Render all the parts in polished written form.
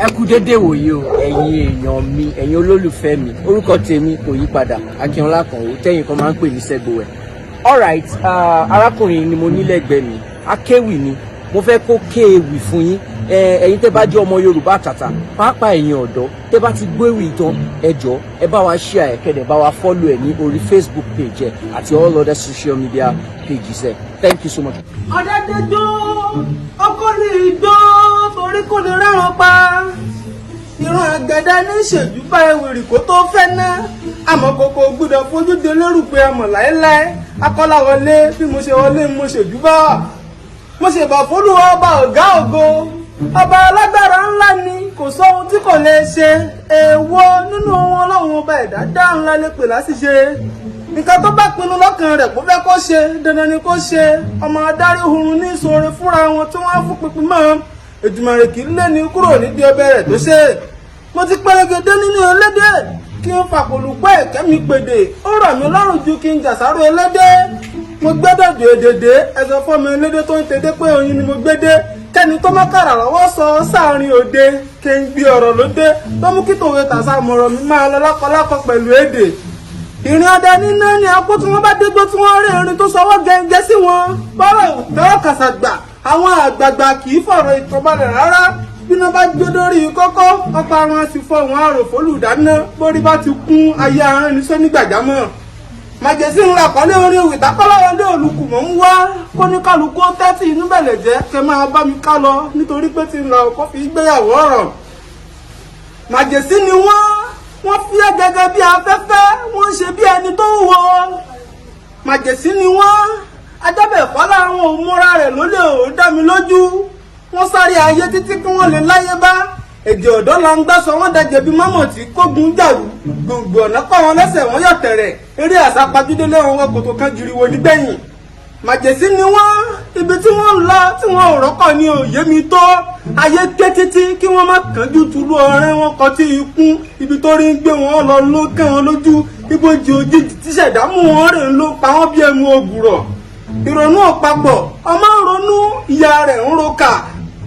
Ẹ kú dédé wòye o, ẹ̀yin èèyàn mi, ẹ̀yin olólùfẹ́ mi. Orúkọ tèmi kò yí padà, Akínọlá Àkànó, tẹ́yìn kan máa ń pè ní Sẹ́gbowẹ̀. Alright, arákùnrin ni mo ní lẹ́gbẹ̀ẹ́ mi, akéwì ni. Mo fẹ́ kó kéwì fún yín. Ẹ̀yin tẹ́ bá jẹ́ ọmọ Yorùbá àtàtà, pàápàá ẹ̀yin ọ̀dọ́ tẹ́ bá ti gbọ́ ewì tán, ẹ jọ̀ọ́, ẹ bá wa share ẹ, kẹ́ dẹ̀ bá wa follow ẹ ní orí Facebook page ẹ àti all other social media pages ẹ. Thank you so much. Ọ̀dẹ́dẹ́jọ́ ọkọ ní igbó torí kò lè rẹ́ràn pa. Ìran àgàdá ní ìṣèjú bá ewìrì kó tó fẹ́ ná. Àmọ́ kòkò gbọ́dọ̀ fojú de lérò pé àmọ̀ láéláé. Akọ́láwọlé, bí mo ṣe wọlé, mo ṣèjú bá. Mo ṣèbà fólúwa, ọba ọ̀gá ògo, ọba alágbára ńlá ni. Kò sóhun tí kò lè ṣe. Èèwọ̀ nínú ohun Ọlọ́run ọba ẹ̀dá dá ńlá lè pè láṣìṣe. Nǹkan tó bá pinnu lọ́kàn rẹ̀ kó fẹ́ kó ṣe, dandan ni kó ṣe. Ọmọ adarí hurun ní ìṣòro fúnra wọn tí wọ́n á fún pinpin mọ́. Èdùmàrè kì í lé ní kúrò nídìí ọbẹ̀ rẹ̀ tó ṣe. Mo ti pẹrẹgẹdẹ nínú ẹlẹ́dẹ̀, kí n fàpòlùpọ̀ ẹ̀kẹ́ mi pèdè, ó rọ̀ mí lọ́rùn ju kí n jàsáró ẹlẹ́dẹ̀. Mo gbẹ́dọ̀dọ̀ èdèdè ẹ̀sọ́ fọ́mọ ẹlẹ́dẹ̀ tó ń tẹ́dẹ́ pé oyin ni mo gbé dé. Kẹ́ni tó mọ́kàrà lọ́wọ́ sọ sáàrin òde, kí n gbé ọ̀rọ̀ ló dé tó mú kí tòwe tàṣà mọ̀rọ̀ mi máa lọ lákọlákọ pẹ̀lú èdè. Ìrìn ọdẹ nínú ní akó tí wọ́n bá dégbó tí wọ́n rí irin tó sọwọ́ gẹ́gẹ́ sí wọn bọ́rọ̀ tẹ́wọ́ kàṣàgbà. Àwọn àgbààgbà kì í fọ̀rọ̀ ìtàn balẹ̀ rárá. Bí wọ́n bá jó dórí kókó ọ̀pọ̀ àwọn sì fọ wọn àrò fólùdáná. Bórí bá ti kún ayé aránnisọ́ nígbàjámọ̀. Màjèsí ńlá kọ́lé orin ìwì tákọ́láwọlé olùkùmọ̀ ń wá kó ní kálukú tẹ́tí inú bẹ̀lẹ̀ jẹ́ kẹ́ máa bá mi ká lọ, nítorí pé tí ń lọ kó fi gbéyàwó ọ̀rọ̀. Màjèsí ni wọ́n. Wọ́n fíẹ́ gẹ́gẹ́ bí afẹ́fẹ́, wọ́n ń ṣe bí ẹni tó wọ. Màjèsí ni wọ́n. Ajábẹ̀fọ́lá àwọn òmùra rẹ̀ lólè ò dá mi lójú. Wọ́n sáré ayé títí kí wọ́n lè láyé bá. Èdè ọ̀dọ́ la ń gbá sọ wọ́n dẹjẹ̀ bí mọ́mọ́ tí kógun jàrú. Gbòǹgbò ọ̀nà kọ́ wọn lẹ́sẹ̀, wọ́n yọ̀ tẹ̀rẹ̀. Eré àsápajúdé lẹ́wọ̀n wọn kòtò kan jìrìwò nígbẹ̀yìn. Màjèsí ni wọ́n. Ibi tí wọ́n ń lọ tí wọ́n ò rọ́kọ̀ ní òye mi tó. Ayé ké títí kí wọ́n má kánjú tulú ọ̀rẹ́ wọn kọtí ikún. Ibi tó rí ń gbé wọn lọ ló kẹ́ wọn lójú. Ibojì òjijì tíṣẹ̀dá mú wọn rè ló pa wọ́n bí ẹmu ògùrọ̀. Ìrònú ọ̀pápọ̀, ọmọ ń ronú, ìyá rẹ̀ ń roka.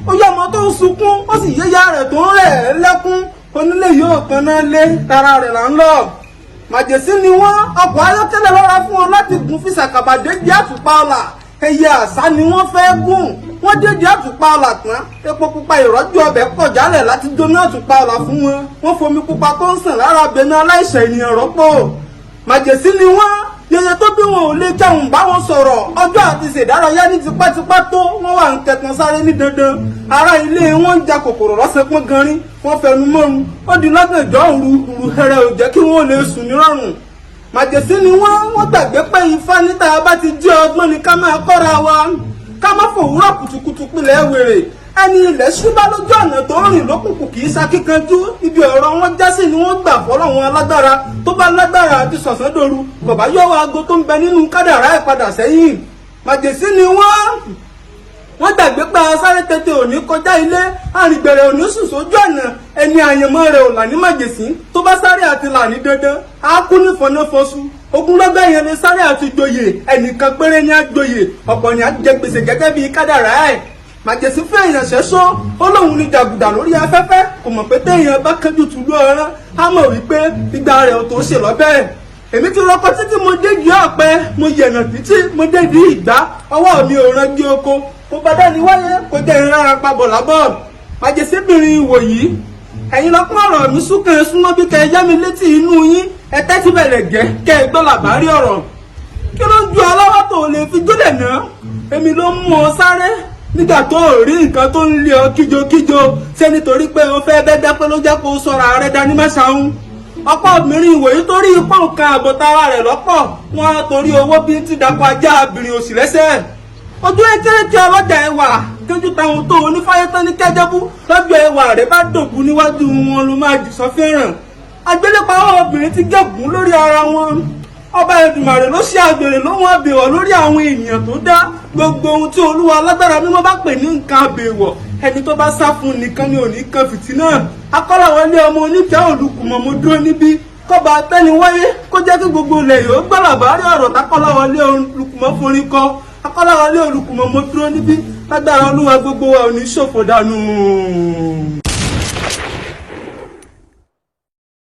Ó yá ọmọ tó ń sunkún, ó sì yé ìyá rẹ̀ tó ń rẹ̀ ẹ́ lẹ́kún. Onílé yóò tanná lé tara rẹ̀ là ń lọ. Màjèsí ni wọ́n. Ọkọ̀ ayọ́kẹ́lẹ́ lọ́ra fún wọn láti gun fi ṣàkàbà déjì àtùpà ọ̀la. Ẹyẹ àṣá ni wọ́n fẹ́ gùn. Wọ́n déjì àtùpà ọ̀la tán, epo pupa ìrọ́jú ọbẹ̀ kọ̀ jálẹ̀ láti jóná àtùpà ọ̀la fún wọn. Wọ́n fomi pupa tó ń sàn lára abẹnú aláìṣẹ̀ ènìyàn rọ́pò. Màjèsí ni wọ́n. Yẹyẹ tó bí wọn ò lè jẹun bá wọn sọ̀rọ̀. Ọjọ́ àti ṣèdárayá ní tipátipá tó wọ́n wà ń tẹ̀tàn sáré ní dandan. Ará ilé wọn ń ja kòkòrò lọ́sẹ̀ pọ́n ganrin. Wọ́n fẹnu mọ́run, ó di lọ́gànjọ́ òru. Ìrùhẹrẹ ò jẹ́ kí wọ́n lè sùn nírọ̀rùn. Màjèsí ni wọ́n. Wọ́n gbàgbé pé ifá níta bá ti jí ọgbọ́n ni ká máa kọ́ra wa, ká má fòwúrọ̀ kùtùkùtù pilẹ̀ wèrè. Ẹni ilẹ̀ ṣúbá lójú ọ̀nà tó rìn lókùnkùn kì í ṣakíkanjú. Ibi ọ̀rọ̀ wọn já sí ni wọ́n gbà fọlọ́wọn alágbára. Tó bá lágbára àti sọ̀sán dòru, kò bá yọ̀wọ́ aago tó ń bẹ nínú kádàrá ẹ̀ padà sẹ́yìn. Màjèsí ni wọ́n. Wọ́n gbàgbé pé asáré tètè òní kọjá ilé, arìngbẹ̀rẹ̀ òní sùn sójú ọ̀nà. Ẹni àyànmọ́ rẹ̀ ò là ní màjèsí. Tó bá sáré àti là ní dandan, á kú ní fọnáfọṣú. Ogunlọ́gbẹ̀ yẹn lè sáré àti joyè, ẹnìkan péré ní àjòyè, ọ̀pọ̀ ní àjẹ gbèsè gẹ́gẹ́ bíi kádàrá ẹ̀. Màjèsí fún èèyàn ṣẹ́sọ́, ó lóun ní jàgùdà lórí afẹ́fẹ́. Kò mọ̀ pé téèyàn bá kánjú tùlú ọ̀rán, á mọ̀ wípé ìgbà rẹ̀ ò tó ṣe lọ́bẹ̀. Èmi ti rọkọ títí, mo déjì ọ̀pẹ, mo yẹ̀nà títí, mo dédìí ìgbà. Ọwọ́ mi ò ranjú oko kò bá dání wáyé, kò jẹ́ ìrara papọ̀ lábọ̀. Màjèsíbìnrin ìwòyí, ẹ̀yin lọ́pọ̀ ọ̀rọ̀ mi súnkàn súnmọ́ bí kẹ́ ẹ yá mi létí inú yín. Ẹ tẹ́tí bẹ̀rẹ̀ gẹ́ kẹ́ ẹ gbọ́ làbárí ọ̀rọ̀. Kí ló ń ju ọlọ́wọ́ tó lè fi jólẹ̀ náà? Èmi ló ń mú ọ sáré nígbà tó ò rí nǹkan tó ń lé ọ kíjokíjo. Ṣé nítorí pé o fẹ́ bẹ́gbẹ́ pé ló jẹ́ kó o sọ̀rọ̀ ààrẹ dání mẹ́sàn-án? Ọ̀pọ̀ obìnrin ìwòyí torí ipò nǹkan àbọ̀tara rẹ̀ lọ́pọ̀ wọn á torí owó bí ti dàpọ̀ ajá abìnrin òsì lẹ́sẹ̀. Ojú ekéèké ọlọ́jà ẹwà kéjú táwọn tó onífáyé tán ní kẹ́jẹ́bú. Lọ́jọ́ ẹwà rẹ̀ bá dògún níwájú wọn ló máa jù sọ fẹ́ràn. Agbélépa àwọn obìnrin ti gẹ̀gún lórí ara wọn. Ọba Èdùmàrè ló ṣe àgbèrè lóhun àbẹ̀wọ̀ lórí àwọn ènìyàn tó dá. Gbogbo ohun tí Olúwa alágbára mímọ́ bá pè ní nǹkan àbẹ̀wọ̀, ẹni tó bá sá fún nìkan ni òní kan fìtínà. Akọ́láwọlé ọmọ oníkẹ́ olùkùmọ̀, mo dúró níbí. Kọ́ba atẹ́niwáyé kó jẹ́ kí gbogbo ilẹ̀ yóò gbọ́ làbárí ọ̀rọ̀ tákọ́láwọlé olùkùmọ̀ forí kọ́. Akọ́láwọlé olùkùmọ̀, mo dúró níbí. Lágbára Olúwa, gbogbo wa ò ní ṣòfò dànù.